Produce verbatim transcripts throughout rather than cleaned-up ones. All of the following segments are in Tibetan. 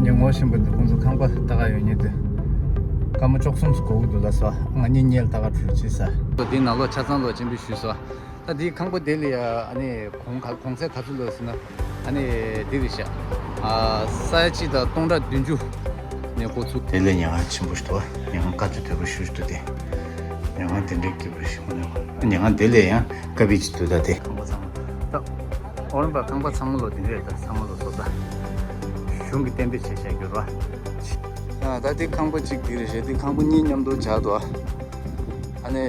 ཉེ་ངོ་ཤེས་པ་འདི་ཁོང་ཚོ་ཁང་པ་ལྟ་ག་ཡོང་མཁན་དེ། སྐར་མ་བཅུ་གསུམ་འགོར་གི་འདུག་ལབ་སོང་། ང་གཉིས་སྔོན་ལ་ལྟ་ག་འགྲོ་བྱས་ས། འདི་ནང་ལོགས་ཆ་ཚང་ལོག་སྤྱན་འབུལ་ཞུས་སོང་། ད་འདིའི་ཁང་པ་དེ་ལ་ཡ་ཨ་ནི་གོང་ག་གོང་ཚད་ག་ཚོད་ལོས་ཟེར་ན། ཨ་ནི་འདི་རེད་ཤག་ཨ་ས་ཡ་གཅིག་དང་སྟོང་ཕྲག་བདུན་ཅུ་ནས་འགོ་ཚུགས། དེ་ལས་ཉེ་ང་ཆེན་པོ་ཞིག་འདུག་ཉེ་ང་དཀའ་སྤྱད་དོད་པོ་ཞུ་ཞུ་དེ། ཉེ་ང་དེ་འདྲའི་སྐྱིད་པོ་ཞིག་མ་ནས། ཉེ་ང་དེ་ལས་ཡང་དཀའ་བའི་ཅིག་འདུག་ད་དེ་ཁང་པ་ཚང་མ། ད་ཨོ་རེན་པ་ཁང་པ་ཚང་མ་ལོ་དེ་འདྲས་ད་ཚང་མ་ལོ་བཟོ་ད། གཞུང་གི་གཏན་འབེབས་བྱས་བཞག་རྒྱུ་ར། ཨ་ད་དེ་ཁང་པ་གཅིག་དེ་རེད་ཤག་དེ་ཁང་པ་གཉིས་མཉམ་དུ་བྱ་དོ། ཨ་ནི་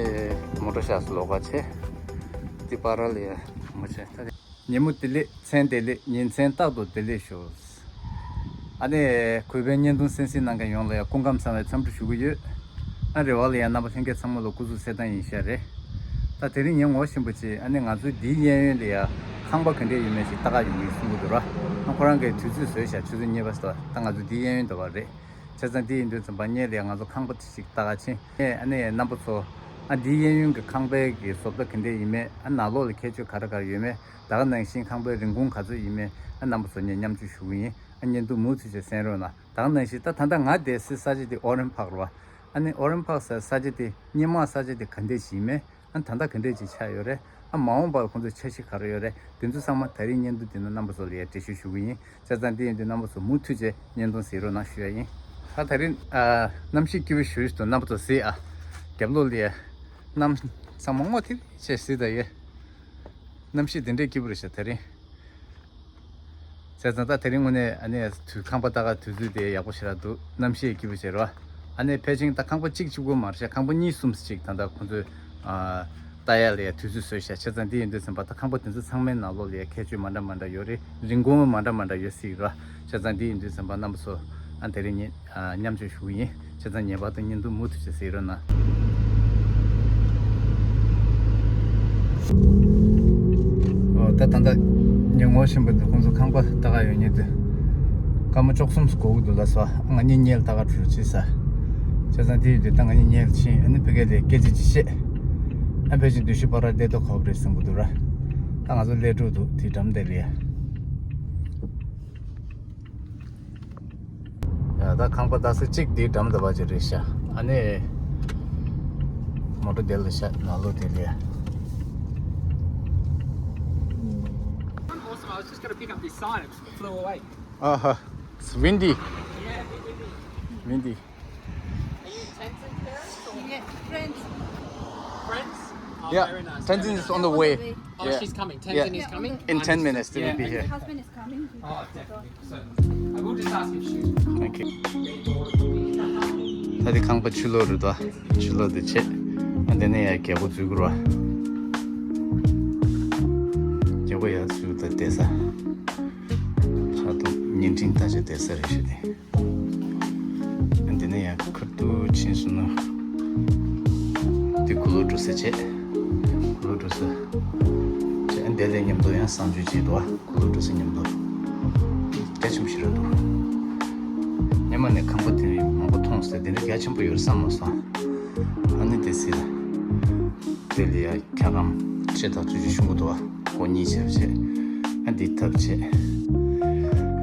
མོ་ཊ་ཤག་སུ་ལོག་ག་ཆེ། དེ་པ་ར་ལི་ཡ་མོ་ཆེ་ད་དེ། ཉིན་མོ་བདེ་ལེགས། མཚན་བདེ་ལེགས། ཉིན་མཚན་རྟག་ཏུ་བདེ་ལེགས་ཤོག་ཨ་ནི་གུས་པའི་བརྙན་ཐུང་གསན་གཟིགས་གནང་མཁན་ཡོངས་ལ་ཡང་སྐུ་ཁམས་བཟང་བའི་འཚམས་འདྲི་ཞུ་གི་ཡོད། ཨ་རེ་བ་ལ་ཡང་རྣམ་པ་ལྷན་རྒྱས་ཚང་མ་ལ་སྐུ་གཟུགས་གསལ་ཐང་ཡིན་ཤག་རེད། ད་དེ་རིང་ངས་ངོ་ཤེས་པ་ཅིག་ཨ་ནི་ང་ཚོའི་འདིའི་གཡས་གཡོན་ལ་ཡང་ཁང་པ་ག་འདྲས་ཡོད་མེད་ཅིག་ལྟ་ག་ཡོང་གི་གསུང་གི་འདུག་ར། ཨ་ཁོ་རང་གིས་དུས་ཚོད་བཟོས་ཤག་ཆུ་ཚོད་གཉིས་པ་ཟེར་བ་ད་ང་ཚོ་འདིའི་གཡས་གཡོན་འདྲ་བ་རེད། བྱས་ཙང་འདི་ཡིན་དུས་ཙམ་པ་སྔོན་ལ་ཡང་ང་ཚོ་ཁང་པ་དེ་ཞིག་ལྟ་ག་ཕྱིན། ཨ་ནི་རྣམ་པ་ཚོ། ཨ་འདིའི་གཡས་གཡོན་གྱི་ཁང་པའི་གི་བཟོ་ལྟ་ག་འདྲས་ཡིན་མེད། ཨ་ནང་ལོགས་ལ་ཁྱད་ཆོས་ག་རེ་ག་རེ་ཡོད་མེད། ད་ག་ནང་བཞིན་ཁང་པའི་རིན་གོང་ག་ཚོད་ཡིན་མེད། ཨ་རྣམ་པ་ཚོ་ངས་མཉམ་སྤྱོད་ཞུ་གི་ཡིན། ཨ་བརྙན་ཐུང་མུ་མཐུད་བྱས་གསན་རོགས་གནང་། ད་ག་ནང་བཞིན་ད་ད་ལྟ་ང་བསྡད་སའི་ས་ཆ་དེ་ཨོ་རེན་ཕག་རེད་བ། ཨ་ནི་ཨོ་རེན་ཕག་ཟེར་ས་ཆ་དེ་སྔོན་མ་ས་ཆ་དེ་ག་འདྲས་ཞིག་ཡིན་མེད། ཨ་ད་ལྟ་ག་འདྲས་ཅིག་ཆགས་ཡོད་རེད། ཨ་མ་འོངས་པར་ཁོང་ཚོའི་འཆར་གཞི་ག་རེ་ཡོད་རེད། དེ་ཚོ་ཚང་མ་ད་རིང་བརྙན་ཐུང་འདི་ནང་རྣམ་པ་ཚོ་ལ་ཡང་འགྲེལ་བཤད་ཞུ་གི་ཡིན། བྱས་ཙང་འདི་ཡིན་དུས་རྣམ་པ་ཚོ་མུ་མཐུད་བྱས་བརྙན་ཐུང་གཟིགས་རོགས་གནང་ཞུ་ཡ་ཡིན། ད་ད་རིང་ཨ་གནམ་གཤིས་སྐྱིད་པོ་ཞེ་པོ་ཞིག་འདུག་རྣམ་པ་ཚོ་གཟིགས་ཨ། རྒྱབ་ལོགས་ལ་ཡ་གནམ་ཚང་མ་སྔོ་ཐིག་ཐིག་བྱས་གཟིགས་ད་ཡ། གནམ་གཤིས་དེ་འདྲས་སྐྱིད་པོ་རེད་ཤག་ད་རིང་། བྱས་ཙང་ད་དེ་རིང་དངོས་གནས་ཨ་ནི་དུས་ཁང་པ་ལྟ་ག་དུས་ཚོད་དེ་ཡག་པོ་ཞེ་དྲག་འདུག་གནམ་གཤིས་སྐྱིད་པོ་ཞེ་དྲག་ཨ་ནི་ཕལ་ཆེར་ད་ཁང་པ་གཅིག་གཅིག་པོ་མ་རེད་ཤག་ཁང་པ་གཉིས་གསུམ་ཅིག་ད་ལྟ་ཁོང་ཚོས་ཨ་ལྟ་ཡ་ལ་ཡ་དུས་ཚོད་བཟོས་ཤག་བྱས་ཙང་འདི་ཡིན་དུས་ཙམ་པ་ད་ཁང་པ་དེ་ཚོ་ཚང་མའི་ནང་ལོགས་ལ་ཡ་ཁྱད་ཆོས་མ་འདྲ་མ་འདྲ་ཡོད་རེད། རིན་གོང་མ་འདྲ་མ་འདྲ་ཡོད་སྲིད་ར། བྱས་ཙང་འདི་ཡིན་དུས་ཙམ་པ་རྣམ་པ་ཚོ་ཨ་དེ་རིང་ཉིན། ཨ་མཉམ་སྤྱོད་ཞུ་གི་ཡིན། བྱས་ཙང་ངེས་པར་དུ་བརྙན་ཐུང་མུ་མཐུད་ཅིག་གཟིགས་རོགས་གནང་། ཨོ་ད་ད་ལྟ་ངས་ངོ་ཤེས་པ་འདི་ཁོང་ཚོ་ཁང་པ་ལྟ་ག་ཡོང་མཁན་དེ། སྐར་མ་བཅུ་གསུམ་འགོར་གི་འདུག་ལབ་སོང་། ང་གཉིས་སྔོན་ལ་ལྟ་ག་འགྲོ་བྱས་ས། བྱས་ཙང་དེ་ཡིན་དུས་ད་ང་གཉིས་སྔོན་ལ་ཕྱིན། ཨ་ནི་ཕ་གི་ལ་སྐད་ཆ་ཅིག་བཤད། ཨ་ཕལ་ཆེར་སྡུག་ཤོས་པ་ར་བསྡད་དོ་ཁོ་པ་རེད་བསམ་གི་འདུག་ར། ད་ང་ཚོ་སླེབས་འགྲོ་འདུག་དེ་འགྲམ་དེ་ལ་ཡ། ཡ་ད་ཁང་པ་ལྟ་ས་གཅིག་དེའི་འགྲམ་དུ་བ་ཅིག་རེད་ཤག་ཨ་ནི་མོ་ཊ་དེ་ལ་ཤག་ནང་ལོགས་དེ་ལ་ཡ། Awesome. I was just going to pick up this sign. It flew away. Uh-huh. It's windy. Yeah, a bit windy. Windy. Are you Tenzin parents or? Yeah, friends. Friends? Oh, yeah, very nice. Tenzin is on the way. Oh, yeah. She's coming. Yeah. Tenzin is coming. In ten minutes, they will be here. Husband is coming. Oh, definitely. So, I will just ask if she's. Thank you. ད་དེ་ཁང་པ་ཕྱི་ལོགས་རེད་དོ། ཕྱི་ལོགས་དེ་བྱས། ཨ་འདི་ནས་ཡ་རྒྱལ་པོ་འཛུལ་དགོས་ར། རྒྱལ་པོ་ཡར་འཛུལ་ད་བསྡད་ས། ཕྲག་དོག་བརྙན་འཕྲིན་ལྟ་བྱ་བསྡད་ས་རེད་ཤག་དེ། འདི་ནས་ཡང་ཁུར་ཏུ་ཕྱིན་སོང་ན། འདི་གུ་ལུ་འགྲོ་ས་བྱས། གུ་ལུ་འགྲོ་ས་བྱས། འདི་ལས་མཉམ་དུ་ཡང་གསང་སྤྱོད་བྱེད་དོ། གུ་ལུ་འགྲོ་ས་མཉམ་དུ། རྒྱ་ཆེན་པོ་ཞིག་རེད་འདུག་སྔོན་མ་ནས་ཁང་པ་དེ་མང་པོ་མཐོང་ཟེར་དེ་འདྲ་རྒྱ་ཆེན་པོ་ཡོད་རེད་བསམ་མ་སོང་། ཨ་ནི་དེ་སྲིད་ལ། དེ་ལ་ཡ་འཁྱག་སྒམ་ཕྱེད་དང་བཅུ་གཅིག་ཤུང་གུ་དོ། སྒོ་གཉིས་བྱས་བྱས། ཨ་འདི་ཐབ་བྱས།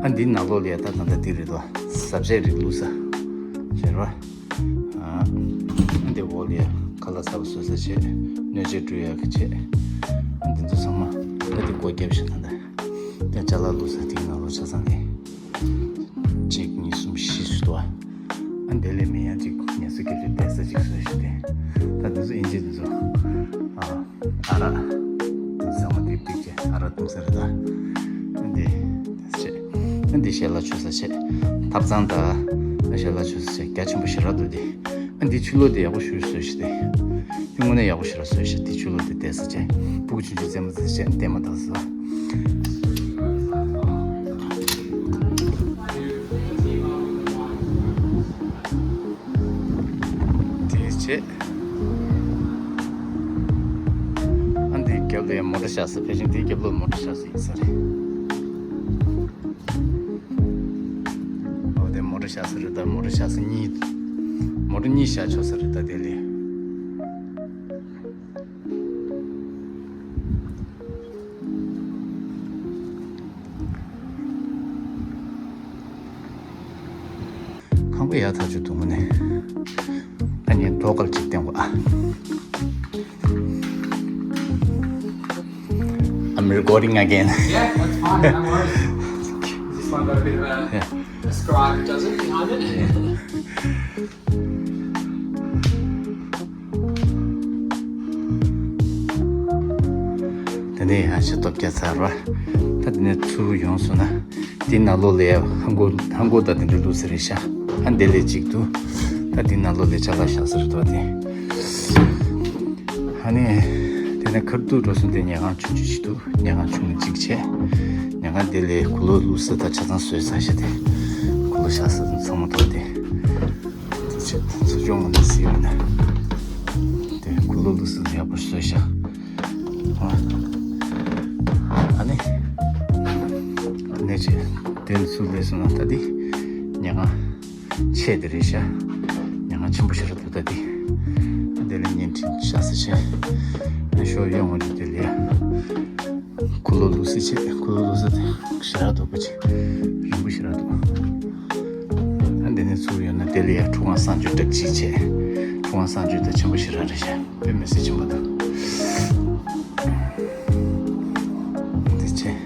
ཨ་འདི་ནང་ལོགས་ལ་ཡ་ད་ད་ལྟ་འདི་རེད་དོ། ཟ་བྱེད་རིགས་བླུགས་ས། བྱས་རོ། ཨ་འདི་འོག་ལ་ཡ་ཁ་ལག་ཚ་པོ་བཟོ་ས་བྱས། སྣོད་ཆས་བཀྲུ་ཡག་གི་བྱས། ཨ་འདི་ཚོ་ཚང་མ་ད་འདི་སྒོ་རྒྱབ་བྱས་ད་ལྟ། དེ་ཅ་ལག་བླུགས་ས་དེའི་ནང་ལོགས་ཆ་ཚང་ནས། གཅིག་གཉིས་གསུམ་བཞི་ཞིག་འདུག་ཨ། ཨ་འདི་ལས་མི་ཡང་གཅིག་ཉལ་ས་སྐྱིད་པོ་བསྡད་ས་གཅིག་བཟོས་ཤག་དེ། ད་འདི་ཚོ་ཨིན་ཇི་འདི་ཚོ། ཨ་ཨ་རག་འདི་ཚང་མ་དེ་ཕིག་ཅེ་ཨ་རག་བཏུང་ས་རེད་ད། ཨ་འདི་འདི་བྱས། ཨ་འདི་ཞལ་ལག་མཆོད་ས་བྱས། ཐབ་ཚང་དང་ཞལ་ལག་མཆོད་ས་བྱས། རྒྱ་ཆེན་པོ་ཞེ་དྲག་འདུག་དེ། ཨ་འདི་ཆུ་ལོག་དེ་ཡག་པོ་ཞེ་པོ་བཟོས་ཤག་དེ། དེ་དངོས་གནས་ཡག་པོ་ཞེ་དྲག་བཟོས་ཤག་དེ་ཆུ་ལོག་དེ་བསྡད་ས་བྱས། སྤུ་གུ་ཆུང་ཆུང་རྩེད་མོ་རྩེ་ས་བྱས་བསྡད་མ་ཐག་ས། དེ་བྱས། ཨ་འདི་རྒྱབ་ལ་ཡང་མོ་ཊ་བཞག་ས། ཕལ་ཆེར་འདིའི་རྒྱབ་ལོགས་མོ་ཊ་བཞག་ས་ཡིན་ས་རེད། འོ་དེ་མོ་ཊ་བཞག་ས་རེད་ད། མོ་ཊ་བཞག་ས་གཉིས། མོ་ཊ་གཉིས་བཞག་ཆོག་ས་རེད་ད་དེ་ལས། ཡག་ཐག་ཆོད་འདུག་མ་ནི། ཨ་ནི་དོ་གལ་ཅིག་བསྟན་གོ་ཨ། I'm recording again. Yeah, that's fine. No worries. This one got a bit of a, yeah, a scribe, does it, behind it? Yeah. དེ་ནས་ཡང་ཤ་སྟོབས་རྒྱག་ཚར་བ། ད་དེ་ནས་ཚུར་ཡོང་སོང་ན། དེའི་ནང་ལོགས་ལ་ཡ་ཧང་གོ་ཧང་གོ་ད་དེ་འདྲ་བླུགས་ས་རེད་ཤག་ཨ་འདི་ལས་གཅིག་འདུག་ད་དེའི་ནང་ལོགས་ལ་ཅ་ལག་བཞག་ས་རེད་དོ་དེ། ཨ་ནི། དེ་ནས་ཁ་ཐུག་འགྲོ་སོང་དེ་ཉལ་ཁང་ཆུང་ཆུང་ཞིག་འདུག་ཉལ་ཁང་ཆུང་ངུ་གཅིག་བྱས། ཉལ་ཁང་དེ་ལས་གུ་ལོ་བླུགས་ས་དང་ཆ་ཚང་བཟོས་ཚར་ཤག་དེ། གུ་ལོ་བཞག་ས་དང་ཚང་མ་ཐོག་དེ། དེ་ཆེད་ཚུར་སྦྱོང་ངོ་ནས་ཟིན་མིན་ན། དེ་གུ་ལོ་བླུགས་ས་དང་ཡག་པོ་བཟོས་ཤག་ཨ་ནི། ནས་ཆེ། དེ་ཚུར་སླེབས་སོང་ན་ད་དེ། ཉལ་ཁང་། ཆེ་དེ་རེད་ཤག་ཉལ་ཁང་ཆེན་པོ་ཞིག་རེད་འདུག་ད་དེ། དེ་ལ་བརྙན་འཕྲིན་བཞག་ས་ཆེ། ཞོ་ཡོང་བ་འདི་དེ་ལ་ཡ། གུ་ལོ་བླུགས་ས་ཆེ། གུ་ལོ་བླུགས་ས་དེ་ཞེ་དྲག་འདུག་པ་ཆེ། རིང་པོ་ཞེ་དྲག་འདུག་ཨ་འདི་ནས་ཚུར་ཡོང་ན་དེ་ལ་ཡ་ཁྲུ་ཁང་གསང་སྤྱོད་འདྲ་གཅིག་བྱས། ཁྲུ་ཁང་གསང་སྤྱོད་དེ་ཆེན་པོ་ཞེ་དྲག་རེད་ཤག་དཔེ་མི་སྲིད་ཆེན་པོ་འདུག་འདི་བྱས།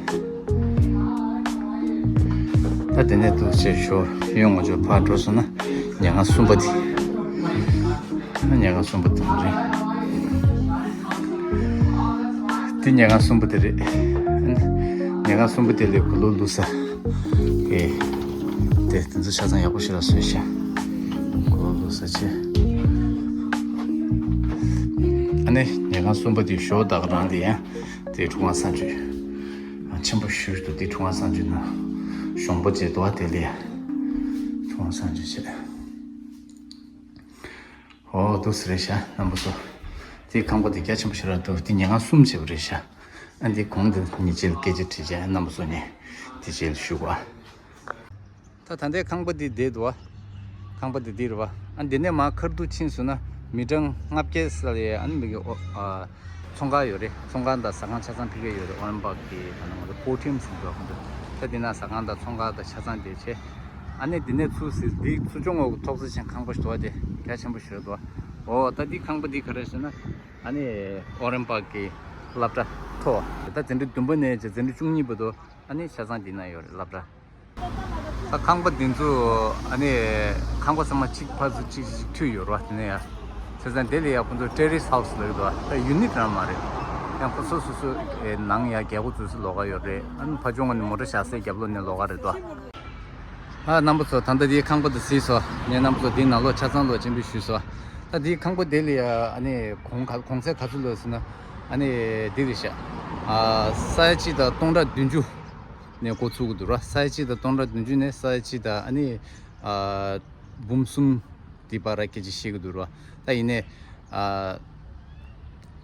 ད་དེ་ནས་འདུག་བྱས་ཞོ་ཡོང་ངོ་ཅོག་ཕར་འགྲོ་སོང་ན་ཉལ་ཁང་གསུམ་པ་དེ། ཉལ་ཁང་གསུམ་པ་དེ་རེད། དེ་ཉལ་ཁང་གསུམ་པ་དེ་རེད། ཉལ་ཁང་གསུམ་པ་དེ་ལས་གུ་ལོ་བླུགས་ས། ཨེ། དེ་དེ་ཚོ་ཆ་ཚང་ཡག་པོ་ཞིག་ལ་བཟོས་ཤག་གུ་ལོ་བླུགས་ས་ཆེ། ཨ་ནི་ཉལ་ཁང་གསུམ་པ་དེ་ཞོ་བདག་རང་དེ་ཡང་དེ་ཁྲུ་ཁང་གསང་སྤྱོད། ཆེན་པོ་ཞིག་འདུག་དེ་ཁྲུ་ཁང་གསང་སྤྱོད་ན་གཞོང་པ་བྱས་འདུག་ཨ་དེ་ལས། ཁྲུ་ཁང་གསང་སྤྱོད་བྱས། ཨོ་འདུག་སེ་རེད་ཤག་རྣམ་པ་ཚོ། དེའི་ཁང་པ་དེ་རྒྱ་ཆེན་པོ་ཞིག་རེད་འདུག་དེ་ཉལ་ཁང་གསུམ་བྱས་པ་རེད་ཤག་ཨ་འདི་གོང་དུ་ཉེ་ཆེར་སྐད་ཆ་དྲིས་བྱས་རྣམ་པ་ཚོ་ནས་དེ་རྗེས་ལ་ཞུ་བ། ད་ད་ལྟའི་ཁང་པ་འདི་བསྡད་འདུག་བ། ཁང་པ་འདི་འདི་རེད་བ། ཨ་འདི་ནས་མར་ཁ་ཐུག་ཕྱིན་སོང་ན་མི་གྲངས་ལྔ་བརྒྱ་ཙམ་ལ་ཡ་ཨ་ནི་མི་གི་ཨོ་ཨ། ཚོང་ཁང་ཡོད་རེད། ཚོང་ཁང་དང་ཟ་ཁང་ཆ་ཚང་ཕ་གིར་ཡོད་རེད། ཨོ་རན་པག་གི་ད་ནང་ང་ཚོ་སྤོ་ཊི་ཡམ་ཟེར་འདུག་ཁོང་ཚོ། ད་འདི་ན་ཟ་ཁང་དང་ཚོང་ཁང་དང་ཆ་ཚང་དེ་བྱས། ཨ་ནི་འདི་ནས་ཚུར་ཟེར་འདི་ཚུར་ཕྱོགས་ངོས་ཀྱི་ཐོག་རྩེག་ཅན་ཁང་པ་ཞིག་འདུག་བ། དེ་རྒྱ་ཆེན་པོ་ཞིག་རེད་འདུག་བ། འོ་ད་འདི་ཁང་པ་འདི་ག་རེ་ཟེར་ན་ཨ་ནི་ཨོ་རན་པག་གི་སློབ་གྲྭ་མཐོ་བ། ད་འཛིན་གྲྭ་བདུན་པ་ནས་བྱས་འཛིན་གྲྭ་བཅུ་གཉིས་པ་འདུག་ཨ་ནི་ཆ་ཚང་འདི་ན་ཡོད་རེད་སློབ་གྲྭ། ད་ཁང་པ་འདི་ཚོ་ཨ་ནི་ཁང་པ་ཚང་མ་གཅིག་ཕར་ཚུར་གཅིག་གཅིག་མཐུད་ཡོད་རེད་བ། དེ་ནས་ཡ་བྱས་ཙང་དེ་ལ་ཡ་ཁོང་ཚོ་ཊེ་རེ་སི་ཧའུ་སི་ལབ་ཀྱི་འདུག་ད་ཡུ་ནིཊ་རང་མ་རེད། ཡང་ཁོ་སོ་སོ་སོ་ནང་ཡ་རྒྱལ་སྒོ་འཛུལ་སའི་ལོགས་ཀ་ཡོད་རེད། ཨ་ནི་ཕར་ཕྱོགས་ངོས་ནས་མོ་ཊ་བཞག་སའི་རྒྱབ་ལོགས་ནས་ལོགས་ཀ་རེད་འདུག་ཨ་རྣམ་པ་ཚོ་ད་ལྟ་འདིའི་ཁང་པ་འདི་གཟིགས་སོང་། ངས་རྣམ་པ་ཚོ་འདིའི་ནང་ལོགས་ཆ་ཚང་ལོགས་སྤྱན་འབུལ་ཞུས་སོང་། ད་འདིའི་ཁང་པ་འདི་ལ་ཡ་ཨ་ནི་གོང་ག་གོང་ཚད་ག་ཚོད་ལོས་ཟེར་ན་ཨ་ནི་འདི་རེད་ཤག་ཨ་ས་ཡ་གཅིག་དང་སྟོང་ཕྲག་བདུན་ཅུ། ནས་འགོ་ཚུགས་ཀྱི་འདུག་ར། ས་ཡ་གཅིག་དང་སྟོང་ཕྲག་བདུན་ཅུ་ནས་ས་ཡ་གཅིག་དང་ཨ་ནི་ཨ་འབུམ་གསུམ་དེ་བར་སྐད་ཆ་བཤད་ཀྱི་འདུག་ར། ད་ཡིན་ནའི་ཨ་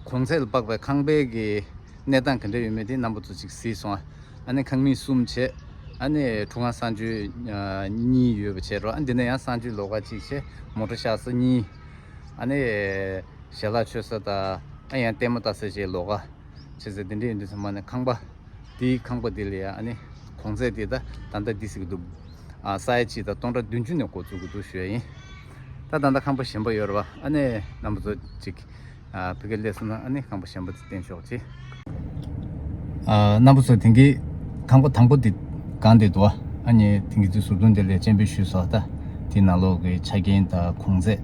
གོང་ཚད་ལ་དཔག་པའི་ཁང་པའི་གི་གནས་སྟངས་ག་འདྲ་ཡོད་མེད་དེ་རྣམ་པ་ཚོ་ཅིག་གཟིགས་སོང་ཨ། ཨ་ནི་ཁང་མིག་གསུམ་བྱས། ཨ་ནི་ཁྲུ་ཁང་གསང་སྤྱོད་ཨ་གཉིས་ཡོད་པ་བྱས་ར། ཨ་འདི་ནས་ཡང་གསང་སྤྱོད་ལོགས་ཀ་གཅིག་བྱས། མོ་ཊ་བཞག་ས་གཉིས། ཨ་ནི་ཞལ་ལག་མཆོད་ས་དང་ཨ་ཡང་ལྟད་མོ་ལྟ་ས་བྱས་ལོགས་ཀ་བྱས་ཙང་དེ་འདྲ་ཡིན་དུས་ཚང་མ་ནས་ཁང་པ། དེའི་ཁང་པ་དེ་ལ་ཡ་ཨ་ནི་གོང་ཚད་དེ་ད་ད་ལྟ་འདི་ཟེར་གི་འདུག་ཨ་ས་ཡ་གཅིག་དང་སྟོང་ཕྲག་བདུན་ཅུ་ནས་འགོ་བཙུགས་ཀྱི་འདུག་ཞུ་ཡ་ཡིན། ད་ད་ལྟ་ཁང་པ་གཞན་པ་ཡོད་རེད་བ། ཨ་ནི་རྣམ་པ་ཚོ་ཅིག་ཨ་ཕ་གིར་སླེབས་སོང་ན་ཨ་ནི་ཁང་པ་གཞན་པ་ཅིག་བསྟན་ཆོག་ཅིག་ཨ་རྣམ་པ་ཚོ་དེང་གི་ཁང་པ་དང་པོ་དེ་གང་དེ་འདུག་བ། ཨ་ནི་དེང་གི་དུས་ཟུར་དུ་འདི་ལ་སྤྱན་འབུལ་ཞུས་སོང་། ད་དེ་ནང་ལོགས་ཀྱི་ཆ་རྐྱེན་དང་གོང་ཚད་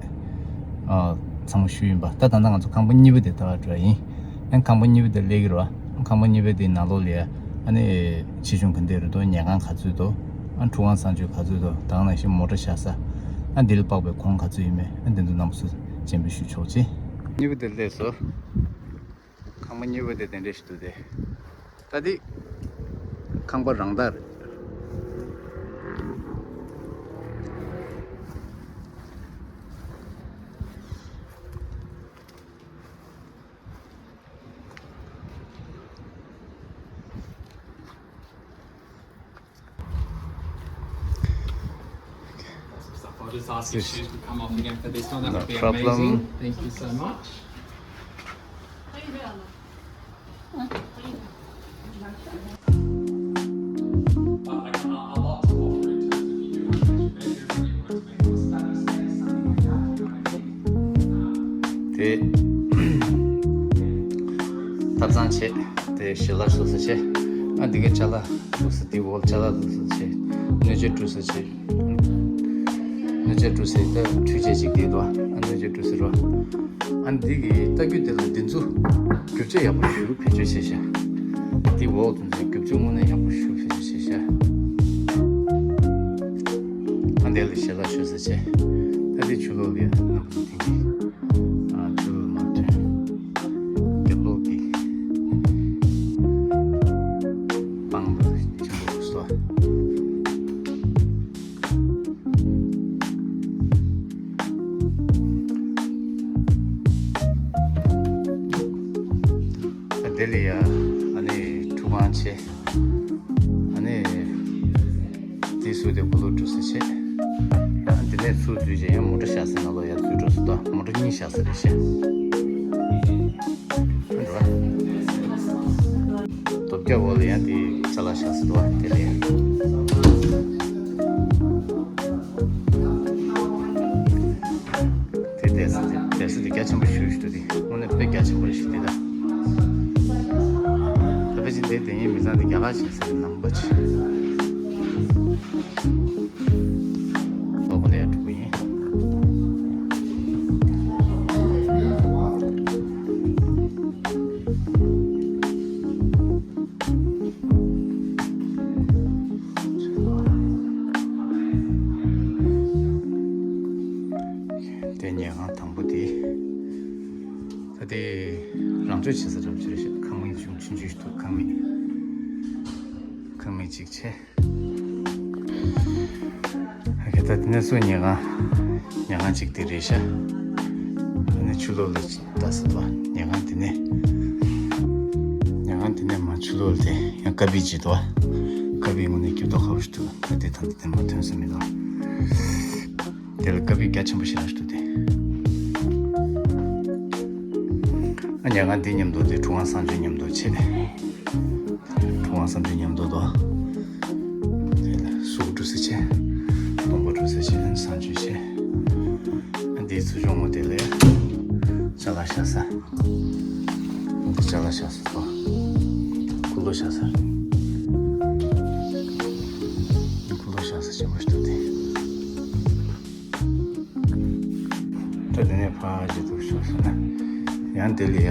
ཨ་ཚང་མ་ཞུས་ཡིན་པ། ད་ད་ལྟ་ང་ཚོ་ཁང་པ་གཉིས་པ་དེ་ལྟ་བ་འགྲོ་ཡ་ཡིན། ཨ་ཁང་པ་གཉིས་པ་དེ་སླེབས་ཀྱི་རེད་བ། ཁང་པ་གཉིས་པ་དེའི་ནང་ལོགས་ལ་ཨ་ནི་ཆེ་ཆུང་ག་འདྲ་རེད་འདུག་ཉལ་ཁང་ག་ཚོད་འདུག་ཨ་ཁྲུ་ཁང་གསང་སྤྱོད་ག་ཚོད་འདུག་ད་ག་ནང་བཞིན་མོ་ཊ་བཞག་ས། ཨ་འདི་ལ་དཔག་པའི་གོང་ག་ཚོད་ཡིན་མིན་ཨ་འདི་ཚོ་རྣམ་པ་ཚོ་སྤྱན་འབུལ་ཞུ་ཆོག་ཅིག་གཉིས་པ་དེ་སླེབས་སོང་། ཁང་པ་གཉིས་པ་དེ་དེ་འདྲ་ཞིག་འདུག་སྟེ། ད་འདི་ཁང་པ་རང་ད་རེད། I'll just ask if shoes could come off again for this one. That would be amazing. Thank you so much. But I can, I, I like to offer in terms of if you do have a measure of what you want to make us ཐབ་ཚང་བྱས། དེ་ཞལ་ལག་བཟོ་ས་བྱས། ཨ་འདི་གའི་ཅ་ལག་བླུགས་ས། དེ་འོག་ཅ་ལག་བླུགས་ས་བྱས། སྣོད་ཆས་བཀྲུ་ས་བྱས། སྣོད་ཆས་བཀྲུ་སའི་ད་འཕྲུལ་ཆས་ཅིག་དེ་འདུག་ཨ་སྣོད་ཆས་བཀྲུ་ས་རོ། ཨ་འདི་གི་ལྟ་རྒྱུ་དེ་ལ་འདི་ཚོ་རྒྱུ་ཆ་ཡག་པོ་ཞིག་བེད་སྤྱོད་བྱས་ཤག་འདི་འོག་དེ་ཚོ་རྒྱུ་ཆ་དངོས་གནས་ཡག་པོ་ཞིག་བེད་སྤྱོད་བྱས་ཤག་ཨ་འདི་ལ་ཞལ་ལག་མཆོད་ས་བྱས། ད་འདི་ཆུ་ལོག་ལ་ཡ་རྣམ་པ་ཐིག་གི་ཨ་ཆུ་ལོག་མ་ཐོན། རྒྱབ་ལོགས་ཀྱི་སྤང་ལ་ཆུ་ལོག་སོ། དེ་ལ་ཡ་ཨ་ནི་ཁྲུས་ཁང་བྱས། ཨ་ནི་དེ་སུ་དེ་གུ་ལུ་འགྲོ་ས་བྱས། ཡང་དེ་ནས་ཚུར་འཛུལ་བྱས་ཡང་མོ་ཊ་བཞག་ས་ནང་ལོགས་ཡར་འཛུལ་འགྲོ་ས་དང་མོ་ཊ་གཉིས་བཞག་ས་རེད་བཤད། འགྲོ། རྡོ་བརྒྱ་འོག་ལ་ཡང་དེ་ཅ་ལག་བཞག་ས་འདུག་བ། དེ་ལ་ཡང་དེ་བསྡད་ས་དེ་བསྡད་ས་དེ་རྒྱ་ཆེན་པོ་ཞེ་པོ་ཞིག་འདུག་དེ་དངོས་གནས་དཔེ་རྒྱ་ཆེན་པོ་རེད་ཤག་དེ་ད། ད་ཕལ་ཆེར་དེ་དེ་ཡིན་མི་ཚང་དེ་རྒྱ་གར་ཆེ་ས་རེད། ནང་པ་ཆེ། ལོག་ལས་འགྲོ་གི་ཡིན། དེ་ཉལ་ཁང་དང་པོ་དེ། ད་དེ་རང་སྤྱོད་བྱེད་ས་འདྲ་པོ་ཅིག་རེད་ཤག་ཁང་མིག་ཆུང་ཆུང་ཆུང་ཞིག་འདུག་ཁང་མིག་ཁང་མིག་ཅིག་བྱས། ཨ་ཁེ་ད་དེ་ནས་སུ་ཉལ་ཁང་། ཉལ་ཁང་གཅིག་དེ་རེད་ཤག་དེ་ནས་ཆུ་ལོག་ལ་ལྟ་ས་དོ། ཉལ་ཁང་དེ་ནས། ཉལ་ཁང་དེ་ནས་མར་ཆུ་ལོག་ལ་དེ་ཡང་ཀ་པི་ཅིག་དོ། ཀ་པི་དངོས་གནས་སྐྱིད་མདོག་ཁ་པོ་ཞིག་འདུག་ད་དེ་ད་དེ་མར་ཐོན་ས་མི་འདུག་དེ་ལ་ཀ་པི་རྒྱ་ཆེན་པོ་ཞེ་དྲག་ཞིག་འདུག་སྟེ། ཨ་ཉལ་ཁང་འདི་མཉམ་དུ་དེ་ཁྲུས་ཁང་གསང་སྤྱོད་མཉམ་དུ་བྱས། ཁྲུས་ཁང་གསང་སྤྱོད་མཉམ་དུ་དོ། དེ་ལ་གཟུགས་བཀྲུ་ས་བྱས། གདོང་པ་བཀྲུ་ས་བྱས། གསང་སྤྱོད་བྱས། ཨ་འདིའི་ཚུར་ཕྱོགས་ངོས་དེ་ལ་ཅ་ལག་བཞག་ས། འདི་ཅ་ལག་བཞག་ས་དོ། ཁུ་ལོ་བཞག་ས། ཁུ་ལོ་བཞག་ས་ཆེན་པོ་ཞིག་འདུག་སྟེ། ད་དེ་ནས་ཕར་ཅིག་འདུག་ཤོག་ཟེར་ན། ཡང་དེ་ལ་ཡ།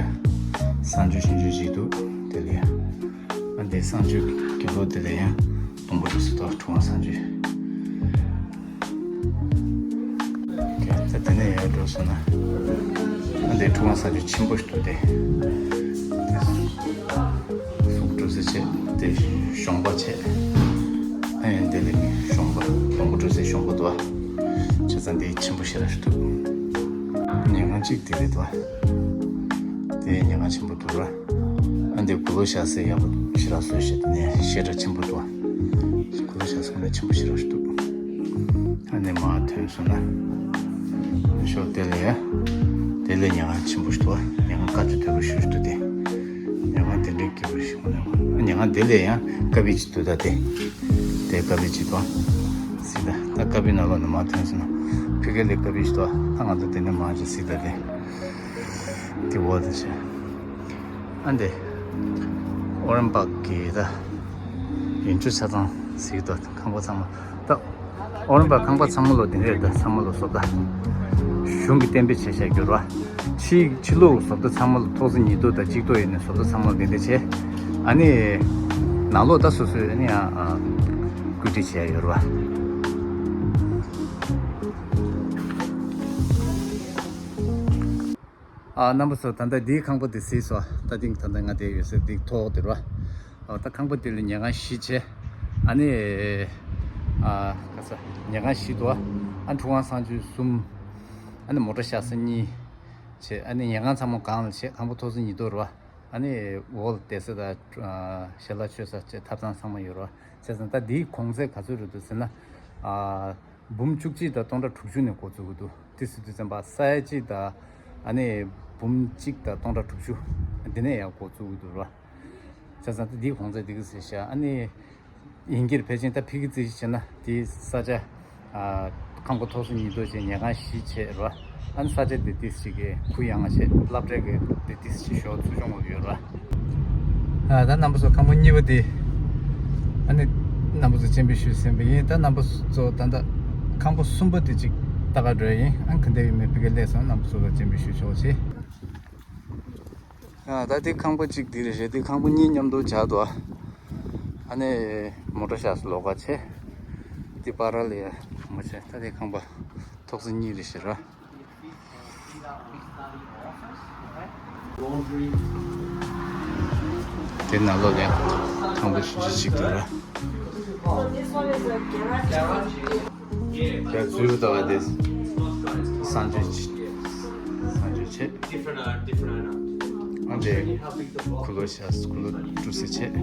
གསང་སྤྱོད་ཆུང་ཆུང་ཞིག་འདུག་དེ་ལ་ཡ། ཨ་འདི་གསང་སྤྱོད་གྱི་ལོགས་དེ་ལ་ཡང་། གདོང་པ་བཀྲུ་ས་དང་ཁྲུས་ཁང་གསང་སྤྱོད། ད་དེ་ནས་ཡར་འགྲོ་སོང་ན། ཨ་འདི་ཁྲུས་ཁང་གསང་སྤྱོད་ཆེན་པོ་ཞིག་འདུག་སྟེ། གཟུགས་བཀྲུ་ས་བྱས། དེ་གཞོང་པ་བྱས། ཨ་ཡང་དེ་ལས་གཞོང་པ། གདོང་པ་བཀྲུ་སའི་གཞོང་པ་འདུག་ཨ། བྱས་ཙང་དེ་ཆེན་པོ་ཞེ་དྲག་ཞིག་འདུག་ཉལ་ཁང་གཅིག་དེ་རེད་འདུག་ཨ། དེ་ཉལ་ཁང་ཆེན་པོ་འདུག་ར། ཨ་འདི་གུ་ལོ་བཞག་སའི་ཡག་པོ་ཞེ་དྲག་བཟོས་ཤག་དེ་ནས་བཤད་གྲྭ་ཆེན་པོ་འདུག་ཨ། གུ་ལོ་བཞག་ས་ནས་ཆེན་པོ་ཞེ་དྲག་ཞིག་འདུག་ཨ་ནི་མར་ཐོན་སོང་ན། ཤོག་དེ་ལ་ཡ། དེ་ལས་ཉལ་ཁང་ཆེན་པོ་ཞིག་འདུག་ཨ། ཉལ་ཁང་དཀར་ཆ་དོད་པོ་ཞེ་དྲག་འདུག་སྟེ། ཉལ་ཁང་དེ་འདྲའི་སྐྱིད་པོ་ཞིག་མ་ནུས། ཉལ་ཁང་དེ་ལས་ཡང་ཀ་པི་ཅིག་འདུག་ད་དེ། དེ་ཀ་པི་ཅིག་འདུག་སྲིད་ད། ད་ཀ་པི་ནང་ལོགས་ནས་མར་ཐོན་སོང་ན། ཕ་གི་ལ་ཀ་པི་ཞིག་འདུག་ད་ང་ཚོ་དེ་ནས་མར་ཅིག་སྲིད་ད་དེ། དེ་འོག་དེ་བྱས། ཨ་འདི། ཨོ་རན་པག་གི་ད། ཡོན་ཆུ་ཆ་ཚང་ཟིག་ཏུ་ཁང་པ་ཚང་མ་ད། ཨོ་རན་པག་ཁང་པ་ཚང་མ་ལོ་དེ་འདྲས་ད་ཚང་མ་ལོ་བཟོ་ལྟ། གཞུང་གི་གཏན་འབེབས་བྱས་བཞག་རྒྱུ་ར། ཕྱི་ཕྱི་ལོགས་བཟོ་ལྟ་ཚང་མ་ལོ་ཐོག་ས་ཉིས་ཐོག་དང་གཅིག་ཐོག་ཡིན་ནས་བཟོ་ལྟ་ཚང་མ་ལོ་དེ་འདྲས་བྱས། ཨ་ནི། ནང་ལོགས་ད་སོ་སོས་ཨ་ནི་ཡང་བཀོད་སྒྲིག་བྱས་ཡོད་ར། ཨ་རྣམ་པ་ཚོ་ད་ལྟ་འདིའི་ཁང་པ་འདི་གཟིགས་སོ། ད་ཐེངས་ད་ལྟ་ང་བསྡད་ཡོད་ས་འདི་ཐོག་འདི་རོ། ཨ་ད་ཁང་པ་འདི་ལ་ཉལ་ཁང་བཞི་བྱས། ཨ་ནི། ཨ་ག་ས་ཉལ་ཁང་བཞི་འདུག་ཨ་ཁྲུས་ཁང་གསང་སྤྱོད་གསུམ། ཨ་ནི་མོ་ཊ་བཞག་ས་གཉིས། བྱས་ཨ་ནི་ཉལ་ཁང་ཚང་མ་སྒང་ལ་བྱས། ཁང་པ་ཐོག་ས་གཉིས་འདུག་རོ། ཨ་ནི་འོག་ལ་བསྡད་ས་དང་ཞལ་ལག་མཆོད་ས་བྱས་ཐབ་ཚང་ཚང་མ་ཡོད་རོ། བྱས་ཙང་ད་འདིའི་གོང་ཚད་ག་ཚོད་རེད་འདུག་ཟེར་ན། ཨ། འབུམ་བཅུ་གཅིག་དང་སྟོང་ཕྲག་དྲུག་ཅུ་ནས་འགོ་བཙུགས་ཀྱི་འདུག་དེ་སྲིད་དུས་ཙམ་པ་ས་ཡ་གཅིག་དང་ཨ་ནི་འབུམ་གཅིག་དང་སྟོང་ཕྲག་དྲུག་ཅུ་འདི་ནས་ཡང་འགོ་བཙུགས་ཀྱི་འདུག་ར། བྱས་ཙང་ད་འདིའི་གོང་ཚད་འདི་ག་ཟེར་ཤག་ཨ་ནི་ཡིན་གྱི་རེད། ཕལ་ཆེར་ད་ཕ་གི་རྩིས་བྱས་ན་དེའི་ས་ཆ་ཨ་ཁང་པ་ཐོག་ས་གཉིས་ཐོག་བྱས་ཉལ་ཁང་བཞི་བྱས་ར། ཨ་ནི་ས་ཆ་དེ་ཏིས་ཅིག་གི་གུ་ཡངས་ཤེས་སློབ་གྲྭའི་གི་དེ་ཏིས་ཅིག་ཞོག་ཚུར་བྱུང་བ་ཡོད་ར། ཨ་ད་རྣམ་པ་ཚོ་ཁང་པ་གཉིས་པ་དེ། ཨ་ནི་རྣམ་པ་ཚོ་སྤྱན་འབུལ་ཞུས་ཟིན་པ་ཡིན། ད་རྣམ་པ་ཚོ་ད་ལྟ་ཁང་པ་གསུམ་པ་དེ་ཅིག་ལྟ་ག་འགྲོ་ཡ་ཡིན། ཨ་ག་འདྲ་ཡོད་མེད་ཕ་གིར་སླེབས་སོང་། རྣམ་པ་ཚོ་ལ་སྤྱན་འབུལ་ཞུ་ཆོག་ཆེ། ཨ་ད་དེ་ཁང་པ་གཅིག་དེ་རེད་ཤག་དེ་ཁང་པ་གཉིས་མཉམ་དུ་བྱ་དོ། ཨ་ནི་མོ་ཊ་བཞག་ས་ལོགས་ཀ་བྱས། དེ་བར་ལ་ཡ་མོ་ཆེ། ད་དེ་ཁང་པ་ཐོག་ས་གཉིས་རེད་ཤག་ར། དེ་ནང་ལོགས་ལ་ཡ་ཁང་པ་བཞི་བཅུ་གཅིག་འདུག་ར། ཡ་འཛུལ་བ་ལྟ་བ་དེ་གསང་སྤྱོད་ཅིག་གསང་སྤྱོད་བྱེད། ཨ་འདྲས་ཁུ་ལོ་བཞག་ས། ཁུ་ལོ་བཀྲུ་ས་བྱེད།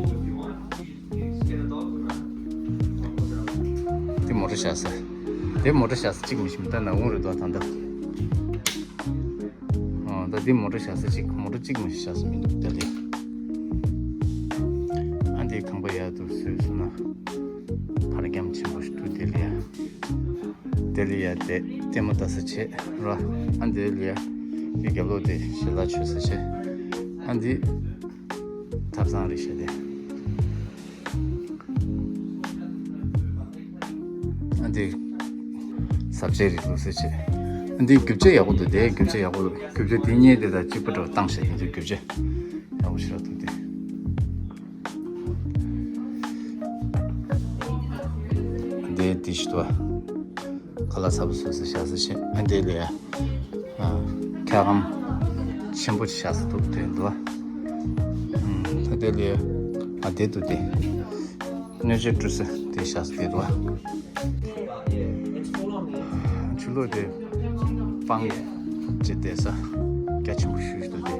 དེ་མོ་ཊ་བཞག་ས། དེ་མོ་ཊ་བཞག་ས་གཅིག་མི་ཤེས། ད་ནག་ཁུང་རེད་དོ་ད་ལྟ། ཨོ་ད་དེ་མོ་ཊ་བཞག་ས་གཅིག་མོ་ཊ་གཅིག་མི་ཤེས་བཞག་ས་མི་འདུག་ད་དེ། ཨ་འདི་ཁང་པ་ཡར་དུ་བཟོས་སོང་ན། ཕར་རྒྱང་ཆེན་པོ་ཞིག་འདུག་དེ་ལ་ཡ། དེ་ལ་ཡ་དེ་ལྟད་མོ་ལྟ་ས་བྱེད་ར། ཨ་འདི་ལ་ཡ། དེ་རྒྱབ་ལོགས་དེ་ཞལ་ལག་མཆོད་ས་བྱེད། ཨ་འདི་ཐབ་ཚང་རེད་ཤག་དེ། ཨ་འདི་ཟབ་ཆས་རེད་འདུག་ཟེར་བྱས། ཨ་འདི་རྒྱུ་ཆ་ཡག་པོ་འདུག་དེ་རྒྱུ་ཆ་ཡག་པོ་འདུག་རྒྱུ་ཆ་དེ་གཉིས་དེ་དང་གཅིག་པ་འདྲ་བཏང་བྱས། དེ་ཚོ་རྒྱུ་ཆ་ཡག་པོ་ཞེ་དྲག་འདུག་དེ། ཨ་འདི་དེ་ཞིག་འདུག་ཁ་ལག་ཚ་པོ་བཟོ་ས་བཞག་ས་བྱས། ཨ་འདི་ལ་ཡ། ཨ། འཁྱག་སྒམ་ཆེན་པོ་ཞིག་བཞག་ས་འདུག་དེ་འདུག་ཨ་ད་དེ་ལ་ཡ། ཨ་དེ་འདུག་དེ། སྣོད་ཆས་བཀྲུ་ས་དེ་བཞག་ས་དེ་འདུག་ཆུ་ལོག་དེ་སྤང་བྱས་བསྡད་ས་རྒྱ་ཆེན་པོ་ཞིག་འདུག་དེ།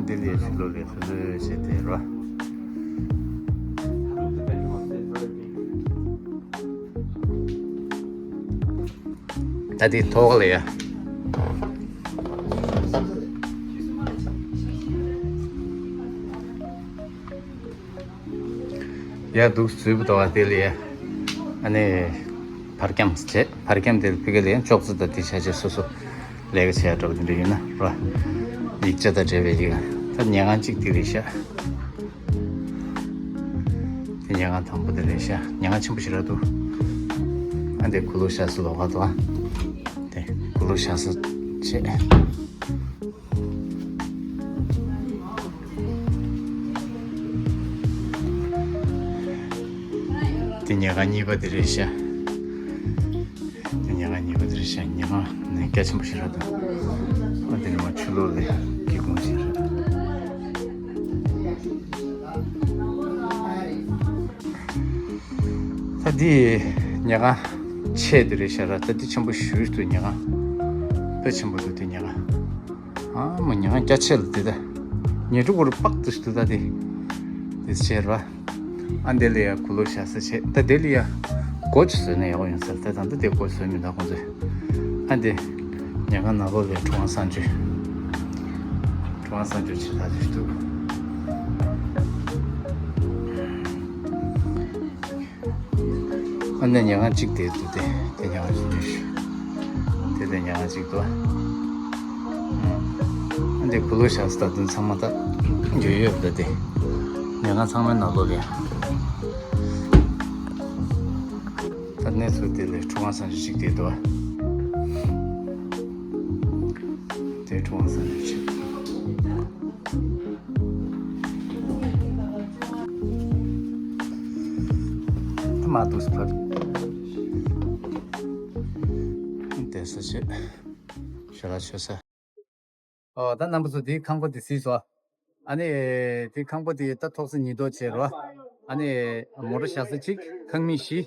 འདི་ལས་ཆུ་ལོག་ལས་ཚུར་ལོག་བྱས་བསྡད་རོ། ད་དེ་ཐོག་ལ་ཡ། ཡ་འདུག་ཟུར་པོ་ལྟ་བ་དེ་ལ་ཡ། ཨ་ནི་བར་ཁྱམས་བྱས། བར་ཁྱམས་དེ་ལ་ཕ་གི་ལ་ཡ་ཅོག་ཙེ་དང་དེ་བྱ་བྱེད་སོ་སོ་ལས་ཀ་བྱེད་ཡ་འདྲ་པོ་དེ་འདྲ་ཡོད་ན་རོ། ཡིག་ཆ་དང་འབྲེལ་བའི་ཡིག་ད་ཉལ་ཁང་གཅིག་དེ་རེད་ཤག་དེ་ཉལ་ཁང་དང་པོ་དེ་རེད་ཤག་ཉལ་ཁང་ཆེན་པོ་ཞེ་དྲག་འདུག་ཨ་འདི་གུ་ལུ་ཤ་སི་ལོགས་ཀ་འདུག་ཨ། དེ་གུ་ལུ་ཤ་སི་བྱས། དེ་ཉལ་ཁང་གཉིས་པ་དེ་རེད་ཤག་དེ་ཉལ་ཁང་གཉིས་པ་དེ་རེད་ཤག་ཉལ་ཁང་ནི་རྒྱ་ཆེན་པོ་ཞིག་རེད་འདུག་ཨ་དེ་ནི་མ་ཆུ་ལོག་ལས་སྒེའུ་ཁུང་ཞིག་རེད། ད་འདི་ཉལ་ཁང་ཆེ་དེ་རེད་ཤག་ར། ད་འདི་ཆེན་པོ་ཞེ་དྲག་འདུག་ཉལ་ཁང་དཔེ་ཆེན་པོ་འདུག་དེ་ཉལ་ཁང་། ཨ་མ་ཉལ་ཁང་རྒྱ་ཆེ་ལ་དེ་ད། ཉལ་གྲུ་སྐོར་དཔག་ཏུ་ཞིག་འདུག་ད་དེ། དེ་ཆེ་ར། ཨ་འདི་ལ་ཡ་གུ་ལུ་ཤ་སི་བྱས། ད་དེ་ལ་ཡ་སྒོ་ཅིག་བཟོས་ན་ཡག་པོ་ཡོང་ས་རེད། ད་ད་འདི་སྒོ་བཟོས་མི་འདུག་ཁོང་ཚོས། ཨ་འདི་ཉལ་ཁང་ནང་ལོགས་ལ་ཁྲུ་དབང་གསང་སྤྱོད། ཁྲུ་དབང་གསང་སྤྱོད་ཆེ་ད་ཅིག་འདུག་ཨ་ནི་ཉལ་ཁང་གཅིག་དེ་འདུག་དེ་དེ་ཉལ་ཁང་གཅིག་འདུག་དེ་དེ་ཉལ་ཁང་གཅིག་འདུག་ཨ་འདི་གུ་ལུ་ཤ་སི་ད་དུང་ཚང་མ་ད་ཡོད་ཡོད་འདུག་དེ་ཉལ་ཁང་ཚང་མའི་ནང་ལོགས་ལ་ཡ། ད་གནས་ཚུལ་དེ་ལས་ཁྲུ་དབང་གསང་སྤྱོད་ཅིག་དེ་འདུག་དེ་ཁྲུ་དབང་གསང་སྤྱོད་ཅིག་མ་འདུག་ཕ། དེ་ས་ཆེ། ཞལ་ལག་མཆོད་ས། ཨོ་ད་རྣམ་པ་ཚོ་དེའི་ཁང་པ་དེ་གཟིགས་སོ། ཨ་ནི་དེའི་ཁང་པ་དེ་ད་ཐོག་ས་ཉིས་ཐོག་བྱས་རོ། ཨ་ནི་མོ་ཊ་བཞག་ས་གཅིག་ཁང་མིག་བཞི།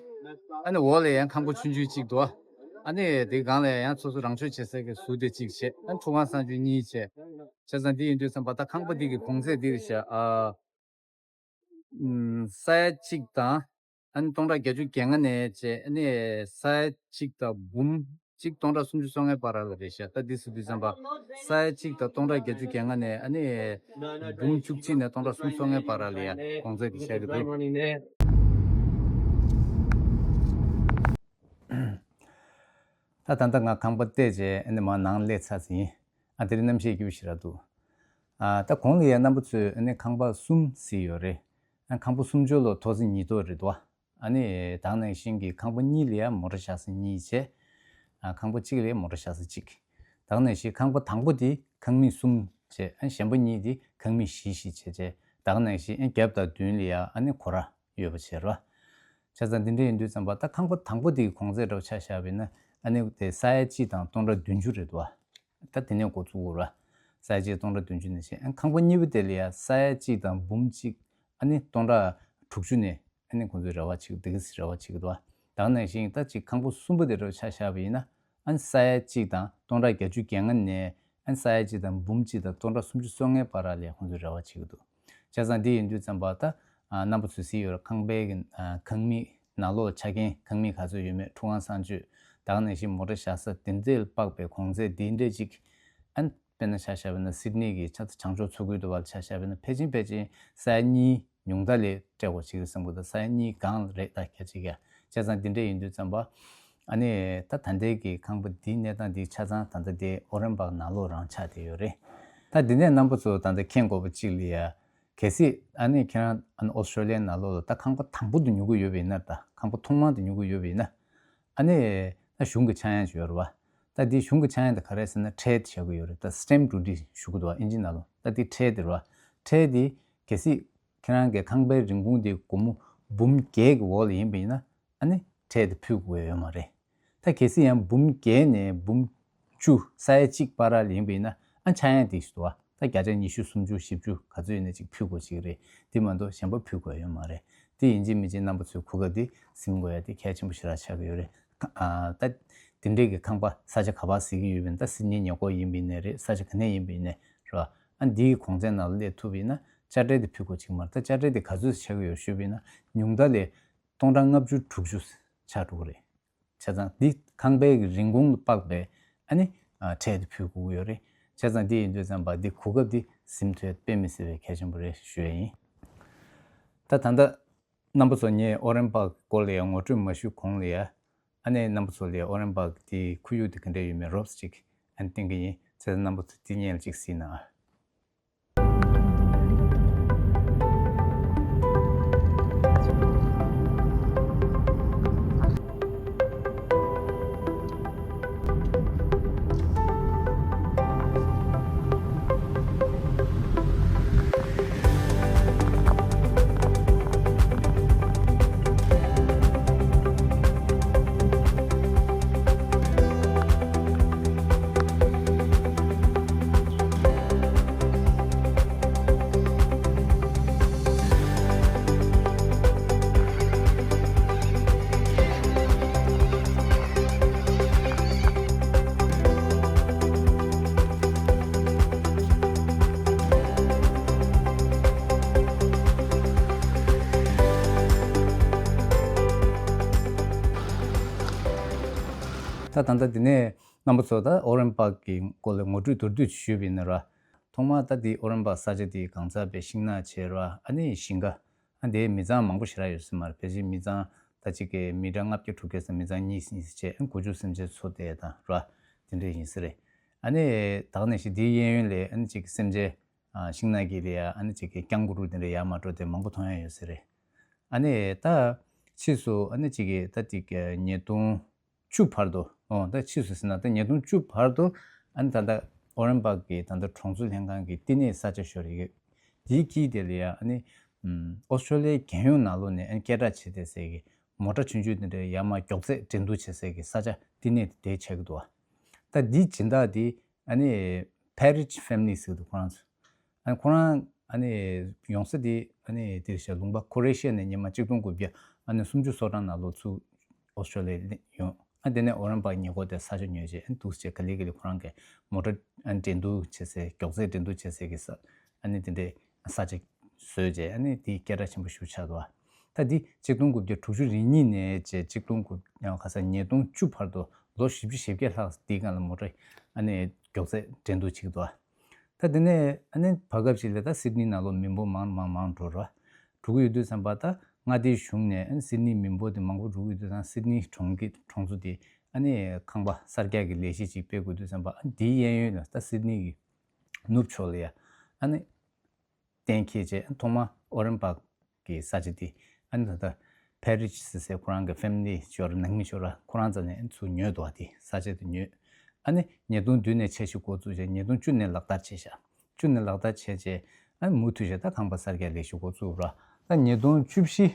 ཨ་ནི་འོག་ལ་ཡང་ཁང་པ་ཆུང་ཆུང་གཅིག་འདུག་ཨ་ནི་དེའི་སྒང་ལ་ཡང་སོ་སོ་རང་སྤྱོད་བྱེད་སའི་གི་ཟུར་དེ་གཅིག་བྱས། ཨ་ནི་ཁྲུ་དབང་གསང་སྤྱོད་གཉིས་བྱས། བྱས་ཙང་འདི་ཡིན་དུས་ཙམ་པ་ད་ཁང་པ་འདི་གི་གོང་ཚད་འདི་རེད་ཤག་ཨ། ཨམ། ས་ཡ་གཅིག་དང་། ཨ་ནི་སྟོང་ཕྲག་བརྒྱད་ཅུ་གྱ་ལྔ་ནས་བྱས། ཨ་ནི་ས་ཡ་གཅིག་དང་འབུམ་གཅིག་སྟོང་ཕྲག་སུམ་ཅུ་སོ་ལྔའི་བར་ལ་རེད་ཤག་ད་འདི་ཟེར་དུས་ཙམ་པ་ས་ཡ་གཅིག་དང་སྟོང་ཕྲག་བརྒྱད་ཅུ་གྱ་ལྔ་ནས་ཨ་ནི་འབུམ་བཅུ་གཅིག་ནས་སྟོང་ཕྲག་སུམ་ཅུ་སོ་ལྔའི་བར་ལ་ཡ་གོང་ཚད་དེ་བཤད་ཀྱི་འདུག་ད་ད་ལྟ་ང་ཁང་པ་བལྟས་རྗེས་ཨ་ནི་མར་ནང་སླེབས་ཚར་ཟིན། ཨ་དེ་རིང་གནམ་གཤིས་སྐྱིད་པོ་ཞེ་དྲག་འདུག་ཨ་ད་གོང་ལ་ཡ་རྣམ་པ་ཚོས་ཨ་ནི་ཁང་པ་གསུམ་གཟིགས་ཡོད་རེད། ཨ་ཁང་པ་གསུམ་ཅོག་ལོ་ཐོག་ས་ཉིས་ཐོག་རེད་འདུག་ཨ་ནི་ད་ག་ནང་བཞིན་གྱི་ཁང་པ་གཉིས་ལ་ཡ་མོ་ཊ་བཞག་ས་གཉིས་བྱས། ཨ་ཁང་པ་གཅིག་ལ་ཡ་མོ་ཊ་བཞག་ས་གཅིག་ད་ག་ནང་བཞིན་ཁང་པ་དང་པོ་དེ་ཁང་མིག་གསུམ་བྱས། ཨ་གཞན་པ་གཉིས་དེ་ཁང་མིག་བཞི་བཞི་བྱས་བྱས། ད་ག་ནང་བཞིན་ཨ་རྒྱབ་དང་མདུན་ལ་ཡ་ཨ་ནི་སྒོ་ར་ཡོད་པ་བྱས་ར། བྱས་ཙང་འདི་འདྲ་ཡིན་དུས་ཙམ་པ་ད་ཁང་པ་དང་པོ་དེ་གི་གོང་ཚད་འདྲ་བོ་ཆ་བཞག་པ་ཡིན་ན་ཨ་ནི་དེ་ས་ཡ་གཅིག་དང་སྟོང་ཕྲག་བདུན་ཅུ་རེད་འདུག་ད་དེ་ནས་འགོ་བཙུགས་དགོས་ར། ས་ཡ་གཅིག་སྟོང་ཕྲག་བདུན་ཅུ་ནས་བྱས། ཨ་ཁང་པ་གཉིས་པ་དེ་ལ་ཡ་ས་ཡ་གཅིག་དང་འབུམ་གཅིག་ཨ་ནི་སྟོང་ཕྲག་དྲུག་ཅུ་ནས་ཨ་ནི་ཁོང་ཚོས་རེ་བ་བྱེད་ཀྱི་འདུག་རེ་བ་བྱེད་ཀྱི་འདུག་ད་ག་ནང་བཞིན་ད་ཅིག་ཁང་པ་གསུམ་པ་དེ་འདྲ་བོ་ཆ་བཞག་པ་ཡིན་ན་ཨ་ནི་ས་ཡ་གཅིག་དང་སྟོང་ཕྲག་བརྒྱད་ཅུ་གྱ་ལྔ་ནས་ཨ་ནི་ས་ཡ་གཅིག་དང་འབུམ་གཅིག་དང་སྟོང་ཕྲག་སུམ་ཅུ་སོ་ལྔའི་བར་ལ་ཁོང་ཚོས་རེ་བ་བྱེད་ཀྱི་འདུག་བྱས་ཙང་འདི་ཡིན་དུས་ཙམ་པ་ད་ཨ་རྣམ་པ་ཚོས་གཟིགས་ཡོད་རེད། ཁང་པའི་གི་ཨ་ཁང་མིག་ནང་ལོགས་ཆ་རྐྱེན་ཁང་མིག་ག་ཚོད་ཡོད་མེད། ཁྲུས་ཁང་གསང་སྤྱོད། ད་ག་ནང་བཞིན་མོ་ཊ་བཞག་ས་དེ་འདྲ་ལ་དཔག་པའི་གོང་ཚད་འདི་འདྲ་ཅིག་ཨ་ནི་དཔེར་ན་ཆ་བཞག་པ་ན་སིད་ནི་གི་ཆ་བྱང་ཕྱོགས་མཚོ་ཁུལ་དུ་བ་ལ་ཆ་བཞག་པ་ན་ཕལ་ཆེར་ཕལ་ཆེར་ས་ཡ་གཉིས་ཉུང་མཐའ་ལ་སྤྲད་དགོས་ཅིག་རེད་བསམ་གི་འདུག་ས་ཡ་གཉིས་སྒང་རེད་ད་ཁྱད་ཅིག་ཡ། བྱས་ཙང་འདི་འདྲ་ཡིན་དུས་ཙམ་པ་ཨ་ནི་ད་ད་ལྟའི་གི་ཁང་པ་འདིའི་གནས་སྟངས་འདི་ཆ་ཚང་ད་ལྟ་དེ་ཨོ་རན་པག་ནང་ལོགས་རང་ཆགས་བསྡད་ཡོད་རེད། ད་འདི་ནས་རྣམ་པ་ཚོ་ད་ལྟ་མཁྱེན་དགོས་པ་གཅིག་ལ་ཡ། གལ་སྲིད་ཨ་ནི་ཁྱེད་རང་ཨ་ནི་ཨོ་སི་ཀྲོ་ལི་ཡའི་ནང་ལོགས་ལ་ད་ཁང་པ་དང་པོ་དེ་ཉོ་གི་ཡོད་པ་ཡིན་ན། ད་ཁང་པ་ཐོག་མ་དེ་ཉོ་གི་ཡོད་པ་ཡིན་ན་ཨ་ནི་ད་གཞུང་གི་ཆག་ཡང་ཅིག་ཡོད་རེད་བ། ད་འདི་གཞུང་གི་ཆག་ཡང་དེ་ག་རེ་ཟེར་ན་ཁྲལ་དེ་བཞག་གི་ཡོད་རེད། ད་སི་ཊེམ་ཌིའུ་ཊི་ཞུ་གི་འདུག་བ་ཨིན་ཇི་ནང་ལོགས། ད་འདི་ཁྲལ་དེ་རེད་བ། ཁྲལ་དེ་གལ་སྲིད་ཁྱེད་རང་གི་ཁང་པའི་རིན་གོང་དེ་སྒོར་མོ་འབུམ་བརྒྱད་ཀྱི་འོག་ལ་ཡིན་པ་ཡིན་ན་ཨ་ནི་ཁྲལ་དེ་ཕུལ་དགོས་ཡོད་མ་རེད། ད་གལ་སྲིད་ཡང་འབུམ་བརྒྱད་ནས་འབུམ་བཅུ་ས་ཡ་གཅིག་བར་ལ་ཡིན་པ་ཡིན་ན་ཨ་ཆག་ཡང་དེ་ཞིག་འདུག་བ། ད་བརྒྱ་ཆ་ཉི་ཤུ་སུམ་ཅུ་བཞི་བཅུ་ག་ཚོད་ཡིན་ན་ཅིག་ཕུལ་དགོས་ཅིག་རེད། དེ་མ་གཏོགས་གཞན་པ་ཕུལ་དགོས་ཡོད་མ་རེད། དེ་ཡིན་གཅིག་མིན་གཅིག་རྣམ་པ་ཚོས་གོ་སྐབས་དེ་ཟིན་དགོས་ཡ་དེ་གལ་ཆེན་པོ་ཞེ་དྲག་ཆགས་ཀྱི་ཡོད་རེད། ཨ་ད་དེ་འདྲས་ཀྱི་ཁང་པ་ས་ཆ་ག་པར་གཟིགས་ཀྱི་ཡོད་པ་ཡིན་ན། ད་སིད་ནི་ཉེ་འཁོར་ཡིན་པ་ཡིན་ནའི་རེད། ས་ཆ་ག་ནས་ཡིན་པ་ཡིན་ནའི་རེད་བ། ཨ་འདིའི་གོང་ཚད་ནང་ལ་སླེབས་ཐུབ་པ་ཡིན་ན་དཔྱ་ཁྲལ་དེ་ཕུལ་དགོས་ཅིག་མ་རེད། ད་དཔྱ་ཁྲལ་དེ་ག་ཚོད་ཆགས་ཀྱི་ཡོད་ཞུས་པ་ཡིན་ན་ཉུང་མཐའ་ལ་སྟོང་ཕྲག་ལྔ་བཅུ་དྲུག་ཅུ་ཆགས་འགྲོ་གི་རེད། བྱས་ཙང་འདི་ཁང་པའི་གི་རིན་གོང་ལ་དཔག་པའི་ཨ་ནི་ཨ་ཁྲལ་དེ་ཕུལ་དགོས་ཀྱི་ཡོད་རེད། བྱས་ཙང་འདི་ཡིན་དུས་ཙམ་པ་འདི་གོ་སྐབས་འདི་ཟིན་ཐུབ་ཡ་དཔེ་མི་སྲིད་པའི་གལ་ཆེན་པོ་རེད་ཞུ་ཡ་ཡིན། ད་ད་ལྟ་རྣམ་པ་ཚོ་ངས་ཨོ་རན་པག་སྐོར་ལ་ཡ་ངོ་སྤྲོད་མ་ཞུས་གོང་ལ་ཡ་ཨ་ནི་རྣམ་པ་ཚོ་ལ་ཡ་ཨོ་རན་པག་འདི་ཁོར་ཡུག་འདི་ག་འདྲ་ཡོད་མེད་རོབ་ཙམ་ཅིག་ཨ་ནི་བསྟན་གི་ཡིན། བྱས་ཙང་རྣམ་པ་ཚོ་འདི་ཉན་ཅིག་གཟིགས་གནང་ཨ། ད་ད་ལྟ་འདི་ནས་རྣམ་པ་ཚོ་ད་ཨོ་རན་པག་གི་སྐོར་ལ་ངོ་སྤྲོད་མདོར་བསྡུས་ཞུས་པ་ཡིན་ན་ར། ཐོག་མར་ད་འདི་ཨོ་རན་པག་ས་ཆ་འདི་གང་ཚ་བའི་ཤིང་ནགས་བྱས་ར། ཨ་ནི་ཞིང་ཁ་ཨ་འདིའི་མི་ཚང་མང་པོ་ཞེ་དྲག་ཡོད་ས་མ་རེད། ཕལ་ཆེར་མི་ཚང་ད་གཅིག་གི་མི་ཊར་ལྔ་བརྒྱ་དྲུག་བརྒྱ་ཙམ། མི་ཚང་གཉིས་གཉིས་བྱས་ཨ་དགུ་བཅུ་སེམས་ཅན་འཚོ་བསྡད་དང་ར་དེ་འདྲ་ཡིན་ས་རེད། ཨ་ནི་ད་ག་ནང་བཞིན་འདིའི་གཡས་གཡོན་ལ་ཨ་ནི་གཅིག་གི་སེམས་ཅན་ཨ་ཤིང་ནགས་ཀྱི་ལ་ཡ་ཨ་ནི་གཅིག་གི་རྐྱང་གུ་རུ་དེ་འདྲ་ཡར་མར་འགྲོ་དེ་མང་པོ་མཐོང་ཡ་ཡོད་ས་རེད། ཨ་ནི་ད་ཕྱིས་སུ་ཨ་ནི་གཅིག་གི་ད་གཅིག་གི་ཉིས་སྟོང་བཅུ་བར་དུ། འོ་ད་ཕྱིས་སུ་ཟེར་ན་ད་ཉིས་སྟོང་བཅུ་བར་དུ་ཨ་ནི་ད་ལྟ་ཨོ་རན་པག་གི་ད་ལྟ་གྲོང་ཚོ་ལྷན་ཁང་གི་བསྟི་གནས་ས་ཆ་ཞོར་ཡོད། དེའི་དཀྱིལ་དེ་ལ་ཡ་ཨ་ནི་ཨོ་སི་ཀྲོ་ལི་ཡའི་རྒྱལ་ཡོངས་ནང་ལོགས་ནས་ཨ་ནི་སྐད་གྲགས་ཆེ་དེ་ཟེར་གི་མོ་ཊ་ཆུང་ཆུང་དེ་འདྲའི་ཡར་མར་མགྱོགས་ཚད་འགྲན་བསྡུར་བྱེད་སའི་གི་ས་ཆ་བསྟི་གནས་དེ་དེ་ཆགས་ཀྱི་འདུག་བ། ད་འདིའི་སྦྱིན་བདག་དེ་ཨ་ནི་Parrish family ཟེར་གི་འདུག་ཁོ་རང་ཚོ། ཨ་ནི་ཁོ་རང་ཨ་ནི་ཡོང་ས་དེ་ཨ་ནི་དེ་རེད་ཤག་ལུང་པ་ཁོ་རེ་ཤི་ཡ་ནས་སྔོན་མ་གཅིག་སྟོང་དགུ་བརྒྱ་ཨ་ནི་སུམ་ཅུ་སོ་གྲངས་ནང་ལོགས་ཚུར་ཨོ་སི་ཀྲོ་ལི་ཡ་ཡོང་། ཨ་དེ་ནས་ཨོ་རན་པག་ཉེ་འཁོར་དེ་ས་ཆ་ཉོས་རྗེས་ཨ་ནི་འདུག་སེ་ག་ལེ་ག་ལེ་ཁོ་རང་གི་མོ་ཊ་ཨ་ནི་འགྲན་བསྡུར་བྱེད་སའི་མགྱོགས་ཚད་འགྲན་བསྡུར་བྱེད་སའི་གི་ས་ཨ་ནི་དེ་འདྲའི་ས་ཆ་བཟོས་རྗེས་ཨ་ནི་དེ་སྐད་གྲགས་ཆེན་པོ་ཞིག་ཆགས་འདུག་བ། ད་འདི་གཅིག་སྟོང་དགུ་བརྒྱ་དྲུག་ཅུ་རེ་གཉིས་ནས་བྱས་གཅིག་སྟོང་དགུ་ཡང་ཁ་སང་ཉིས་སྟོང་བཅུ་བར་དུ་ལོ་བཞི་བཅུ་ཞེ་བརྒྱད་ལྷག་འདིའི་སྒང་ལ་མོ་ཊ་ཨ་ནི་མགྱོགས་ཚད་འགྲན་བསྡུར་བྱེད་ཀྱི་འདུག་བ། ད་དེ་ནས་ཨ་ནི་བར་སྐབས་ཤིག་ལ་ད་སིད་ནི་ནང་ལོགས་མི་འབོར་མང་མང་མང་འགྲོ་ར་འགྲོ་གི་ཡོད་དུས་ཙམ་པ་ད་མངའ་སྡེའི་གཞུང་ནས་ཨ་ནི་སིད་ནི་མི་འབོར་དེ་མང་པོ་འགྲོ་གི་ཡོད་དུས་ཙང་སིད་ནི་གྲོང་གི་གྲོང་ཚོ་དེ་ ཨ་ནི་ཁང་པ་གསར་རྒྱག་གི་ལས་གཞི་ཅིག་སྤེལ་དགོས་དུས་ཙམ་པ། ཨ་ནི་དེའི་གཡས་གཡོན་ལ་ད་སིད་ནི་གི་ནུབ་ཕྱོགས་ལ་ཡ་ཨ་ནི་གཏན་འཁེལ་བྱས། ཐོག་མ་ཨོ་རེན་པཱག་གི་ས་ཆ་དེ། ཨ་ནི་ད་ལྟ་ཕེ་རི་ཆི་ཟེར་ཁོ་རང་གི་ཕེ་མི་ལི་ཞོར་ནང་མི་ཞོར་ཁོ་རང་རྩ་ནས་ཚུར་ཉོས་འདུག་བ། དེ་ས་ཆ་དེ་ཉོས། ཨ་ནི་ཉིས་སྟོང་བདུན་ནས་འཆར་གཞི་འགོ་བཙུགས་བྱས། ཉིས་སྟོང་བཅུ་ནས་ལག་བསྟར་བྱས་ཤག་བཅུ་ནས་ལག་བསྟར་བྱས་བྱས། ཨ་ནི་མུ་མཐུད་བྱས་ད་ཁང་པ་གསར་རྒྱག་ལས་གཞི་འགོ་བཙུགས་ར། ད་ཉིས་སྟོང་བཅུ་བཞི།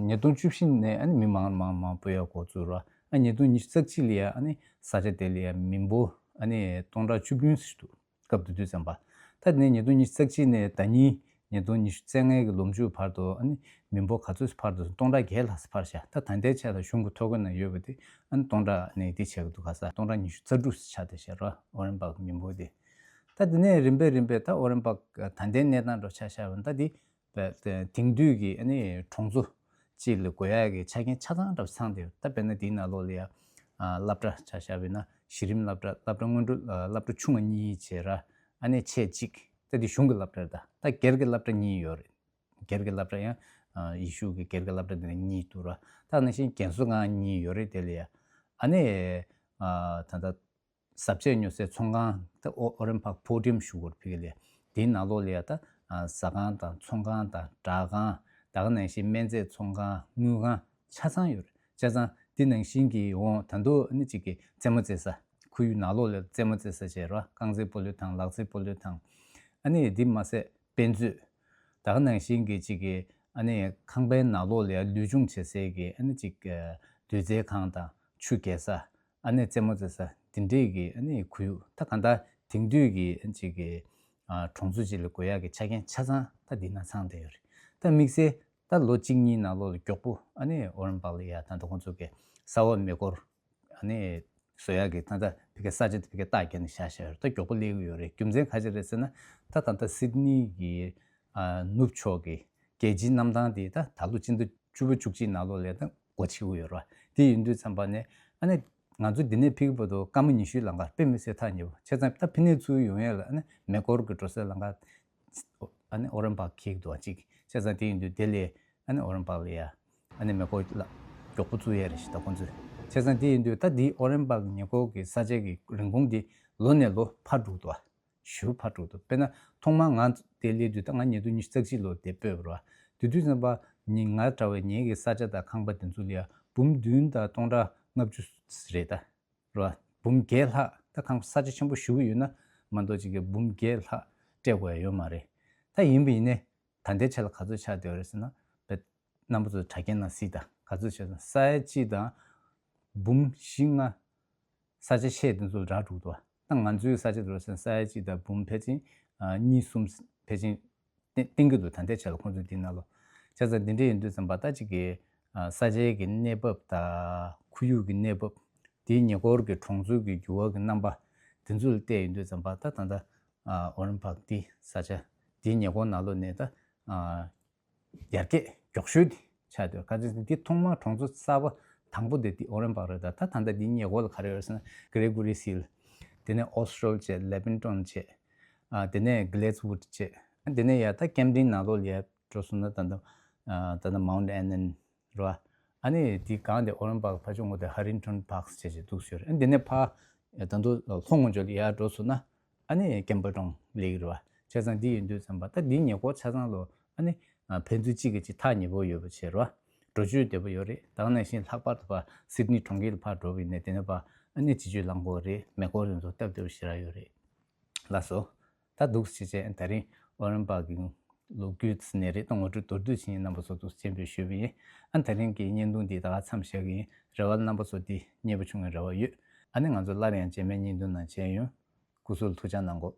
ཉིས་སྟོང་བཅུ་བཞི་ནས་ཨ་ནི་མི་མང་མང་མང་པོ་ཡར་འགོ་བཙུགས་ར། ཨ་ཉིས་སྟོང་ཉི་ཤུ་རྩ་གཅིག་ལ་ཡ་ཨ་ནི་ས་ཆ་དེ་ལ་ཡ་མི་འབོར་ཨ་ནི་སྟོང་ཕྲག་བཅུ་བདུན་ཙམ་ཞིག་འདུག་སྐབས་དེ་དུས་ཙམ་པ། ད་དེ་ནས་ཉིས་སྟོང་ཉི་ཤུ་རྩ་གཅིག་ནས་ཟླ་ཉིན་ཉིས་སྟོང་ཉི་ཤུ་རྩ་ལྔའི་གི་ལོ་མཇུག་བར་དུ་ཨ་ནི་མི་འབོར་ག་ཚོད་འཕར་འདུག་སྟོང་ཕྲག་བརྒྱད་ལྷག་འཕར་ཤག་ད་ད་ལྟའི་ཆ་ལ་གཞུང་གི་ཐོ་འགོད་ནང་ཡོད་པ་དེ་ཨ་ནི་སྟོང་ཕྲག་ནས་དེ་ཆེ་གི་འདུག་ག་ས་སྟོང་ཕྲག་ཉི་ཤུ་རྩ་དྲུག་ཆགས་བསྡད་ཤག་ར། ཨོ་རེན་པཱག་མི་འབོར་དེ། ད་དེ་ནས་རིམ་པས་རིམ་པས་ད་ཨོ་རེན་པཱག་ད་ལྟའི་གནས་སྟངས་འདྲ་ཆགས་ཤག་པ་ད་དེ་དེང་དུས་ཀྱི་ཨ་ནི་གྲོང་ཚོ་གཅིག་ལ་དགོས་ཡག་གི་ཆ་རྐྱེན་ཆ་ཚང་འདྲ་ཚང་སྟེ། ད་དཔེར་ན་དེའི་ནང་ལོགས་ལ་ཡ་ཨ་སློབ་གྲྭ་ཆ་བཞག་པ་ཡིན་ན་གཞི་རིམ་སློབ་གྲྭ། སློབ་གྲྭ་སྔོན་འགྲོ། ཨ་སློབ་གྲྭ་ཆུང་བ་གཉིས་བྱས་ར། ཨ་ནི་ཆེད་གཅིག་ད་དེ་གཞུང་གི་སློབ་གྲྭ་རེད། ད་ད་སྒེར་གྱི་སློབ་གྲྭ་གཉིས་ཡོད་རེད། སྒེར་གྱི་སློབ་གྲྭ་ཡང་ཨ་ཡེ་ཤུ་གི་སྒེར་གྱི་སློབ་གྲྭ་དེ་ནས་གཉིས་འདུག་ར། ད་ནང་བཞིན་རྒན་གསོ་ཁང་གཉིས་ཡོད་རེད། དེ་ལ་ཡ་ཨ་ནི་ཨ་ད་ལྟ་ཟ་ཆས་ཉོ་སའི་ཚོང་ཁང་། ད་ཨོ་ཨོ་རེན་པཱག་ཕོ་ཌི་ཡམ་ཞུ་གི་ཡོད་རེད་ཕ་གི་ལ། དེའི་ནང་ལོགས་ལ་ཡ་ད་ཨ་ཟ་ཁང་དང་ཚོང་ཁང་དང་སྦྲག་ཁང་། ད་ག་ནང་བཞིན་སྨན་རྫས་ཚོང་ཁང་། དངུལ་ཁང་ཆ་ཚང་ཡོད་རེད། བྱས་ཙང་དེ་ནང་བཞིན་གྱི་འོང་ད་དུང་ཨ་ནི་གཅིག་གི་རྩེད་མོ་རྩེ་ས། ཁོར་ཡུག་ནང་ལོགས་ལ་རྩེད་མོ་རྩེ་ས་བྱས་ར། རྐང་རྩེད་སྤོ་ལོའི་ཐང་། ལག་རྩེད་སྤོ་ལོའི་ཐང་། ཨ་ནི་དེ་མ་ཟད་དཔེ་མཛོད། ད་ག་ནང་བཞིན་གྱི་གཅིག་གི་ཨ་ནི་ཁང་པའི་ནང་ལོགས་ལ་ཡ་ལུས་སྦྱོང་བྱེད་སའི་གི་ཨ་ནི་གཅིག་གི་དུས་ཚོད་ཁང་དང་ཆུ་བརྒལ་ས། ཨ་ནི་རྩེད་མོ་རྩེ་ས་དེ་འདྲའི་གི་ཨ་ནི་ཁོར་ཡུག་ད་གང་ལྟར་དེང་དུས་ཀྱི་ཨ་ནི་གཅིག་གི་ཨ་གྲོང་ཚོ་གཅིག་ལ་དགོས་ཡག་གི་ཆ་རྐྱེན་ཆ་ཚང་ད་འདི་ན་ཚང་བསྡད་ཡོད་རེད། ད་དམིགས་བསལ་ད་ལོ་གཅིག་གཉིས་ནང་ལོགས་ལ་མགྱོགས་པོ་ཨ་ནི་ཨོ་རེན་པཱག་ལ་ཡ་ད་ལྟ་ཁོང་ཚོ་གི་གསར་པ་མེ་འཁོར་ཨ་ནི་བཟོ་ཡག་གི་ད་ལྟ་ཕ་གི་ས་ཆ་དེ་ཕ་གི་རྟགས་བརྒྱབ་ནས་བཞག་བཞག་ཡོད་རེད། ད་མགྱོགས་པོ་སླེབས་ཀྱི་ཡོད་རེད། རྒྱུ་མཚན་ག་ཅི་རེད་ཟེར་ན། ད་ད་ལྟ་སིད་ནི་གི་ཨ་ནུབ་ཕྱོགས་ཀྱི་རྒྱལ་སྤྱིའི་གནམ་ཐང་དེ་ད་ད་ལོ་སྤྱི་ཟླ་བཅུ་པ་བཅུ་གཅིག་ནང་ལོགས་ལ་ད་སྒོ་ཕྱེ་གི་ཡོད་རེད་བ། དེ་ཡིན་དུས་ཙམ་པ་ནས་ཨ་ནི་ང་ཚོ་འདི་ནས་ཕ་གི་བར་དུ་སྐར་མ་ཉི་ཤུའི་ལམ་ཁ་དཔེ་མི་སྲིད་ཐག་ཉེ་པོ། བྱས་ཙང་ད་ཕ་གི་ནས་ཚུར་ཡོང་ཡག་ལ་ཨ་ནི་མེ་འཁོར་གྱི་འགྲོ་སའི་ལམ་ཁ་ཨ་ནི་ཨོ་རེན་པཱག་འཁེལ་གྱི་འདུག་བ་གཅིག་བྱས་ཙང་དེ་ཡིན་དུས་དེ་ལས་ཨ་ནི་ཨོ་རེན་པཱག་ལ་ཡ་ཨ་ནི་མེ་འཁོར་ལ་མགྱོགས་པོ་བཙུགས་ཡག་རེད་ཞེས་ད་ཁོང་ཚོས། བྱས་ཙང་དེ་ཡིན་དུས་ད་འདི་ཨོ་རེན་པཱག་གི་ཉེ་འཁོར་གྱི་ས་ཆ་གི་རིན་གོང་འདི་ལོ་ནས་ལོ་འཕར་འགྲོ་གི་འདུག་བ། ཞེ་པོ་འཕར་འགྲོ་གི་འདུག་དཔེར་ན་ཐོག་མར་ང་དེ་སླེབས་དུས་ད་ང་ཉིས་སྟོང་ཉི་ཤུ་རྩ་གཅིག་ལོ་དེ་སྤོས་པ་རེད་བ། དེ་དུས་ཙམ་པ་ཉིན་ང་འདྲ་བའི་ངེད་ཀྱི་ས་ཆ་དང་ཁང་པ་དེ་ཚོ་ལ་ཡ་འབུམ་བདུན་དང་སྟོང་ཕྲག་ལྔ་བཅུ་རེད་ད། རེད་བ། འབུམ་བརྒྱད་ལྷག་ད་ཁང་ས་ཆ་ཆེན་པོ་ཞེ་པོ་ཡོད་ན་མ་གཏོགས་ཅིག་གི་འབུམ་བརྒྱད་ལྷག་སྤྲད་དགོས་ཡ་ཡོད་མ་རེད། ད་ཡིན་པ་ཡིན་ནའི་ད་ལྟའི་ཆ་ལ་ག་ཚོད་ཆགས་བསྡད་ཡོད་རེད་ཟེར་ན། རྣམ་པ་ཚོ་དྲ་རྒྱའི་ནང་གཟིགས་དང་། ག་ཚོད་ཆགས་ཟེར་ན་ས་ཡ་གཅིག་དང་འབུམ་བཞི་ལྔ། ས་ཆ་ཆེ་དེ་ཚོ་ལ་རག་འགྲོ་གི་འདུག་ད་ང་ཚོའི་ས་ཆ་དེ་ལ་ཟེར་ན་ས་ཡ་གཅིག་དང་འབུམ་ཕལ་ཆེར་ཨ་གཉིས་གསུམ་ཕལ་ཆེར་བསྟན་བསྟན་གྱི་འདུག་ད་ལྟའི་ཆ་ལ་ཁོང་ཚོའི་འདི་ནང་ལོ། བྱས་ཙང་འདི་འདྲ་ཡིན་དུས་ཙམ་པ་ད་ཅིག་གི་ཨ་ས་ཆའི་གི་གནས་བབ་དང་ཁོར་ཡུག་གི་གནས་བབ། དེའི་ཉེ་འཁོར་གྱི་གྲོང་ཚོའི་གི་འགྱུར་བ་གི་རྣམ་པ་དེ་ཚོ་ལ་བལྟས་ཡིན་དུས་ཙམ་པ་ད་ད་ལྟ་ཨ་ཨོ་རེན་པཱག་འདི་ས་ཆ་འདིའི་ཉེ་འཁོར་ནང་ལོགས་ནས་ད་ཨ་ཡར་རྒྱས་མགྱོགས་ཤོས་དེ་ཆགས་འདུག་ག་ཚོད་འདི་ཐོག་མར་གྲོང་ཚོ་གསར་པ་དང་པོ་དེ་འདི་ཨོ་རེན་པཱག་རེད། ད་ད་ད་ལྟ་འདིའི་ཉེ་འཁོར་ལ་ག་རེ་ཡོད་ཟེར་ན་གྷི་རེ་གྷོ་རི་ཧིལ། དེ་ནས་ཨོ་སི་ཊལ་བྱས། ལེ་བྷིང་ཊོན་བྱས། ཨ་དེ་ནས་གྷི་ལེ་ཛི་ཝུཌ་བྱས། ཨ་དེ་ནས་ཡར་ད་ཀེམ་ཌེན་ནང་ལོགས་ལ་ཡར་འགྲོ་སོང་ན་ད་ལྟ་ཨ་ད་ལྟ་མའུན་ཊི་ཨེ་ནན་རེད་བ། ཨ་ནི་དེ་སྒང་དེ་ཨོ་རེན་པཱག་ཕར་ཕྱོགས་ངོས་དེ་ཧ་རིང་ཊོན་པཱག་བྱས་བྱས་འདུག་ཟེར། ཨ་དེ་ནས་ཕར་ད་དུང་ལྷོ་ངོས་ཕྱོགས་ལ་ཡར་འགྲོ་སོང་ན་ཨ་ནི་ཀེམ་བྷལ་ཊོན་སླེབས་ཀྱི་རེད་བ། བྱས་ཙང་འདི་ཡིན་དུས་ཙམ་པ་ད་འདིའི་ཉེ་འཁོར་ཆ་ཚང་ལོ་ཨ་ནི་ཕན་ཚུན་གཅིག་གིས་གཅིག་ཐག་ཉེ་པོ་ཡོད་པ་བྱས་རེད་བ། འགྲོ་སྐྱོད་བདེ་པོ་ཡོད་རེད། ད་ག་ནང་བཞིན་ལྷག་པར་དུ་ཕར་སིད་ནི་གྲོང་ཁྱེར་ལ་ཕར་འགྲོ་བ་ཡིན་ན་དེ་ནས་ཕར་ཨ་ནི་སྤྱི་སྤྱོད་རླངས་འཁོར་རེད། མེ་འཁོར་དེ་ཚོ་སྟབས་བདེ་པོ་ཞེ་དྲག་ཡོད་རེད། ལགས་སོ། ད་འདུག་སེ་བྱས་ད་རིང་ཨོ་རེན་པཱག་གི་ལོ་རྒྱུས་ཟེར་ནའི་རེད། ད་ངོ་སྤྲོད་མདོར་བསྡུས་ཤིག་རྣམ་པ་ཚོ་འདུག་སེ་སྤྱན་འབུལ་ཞུས་པ་ཡིན། ཨ་ད་རིང་གི་བརྙན་ཐུང་འདི་ད་ག་མཚམས་བཞག་གི་ཡིན། རེ་བ་རྣམ་པ་ཚོ་འདི་མཉེས་པོ་བྱུང་བའི་རེ་བ་ཡོད། ཨ་ནི་ང་ཚོ་སླར་ཡང་རྗེས་མའི་བརྙན་ཐུང་ནང་མཇལ་ཡོང་། སྐུ་གཟུགས་ཐུགས་ཅག་གནང་གོ།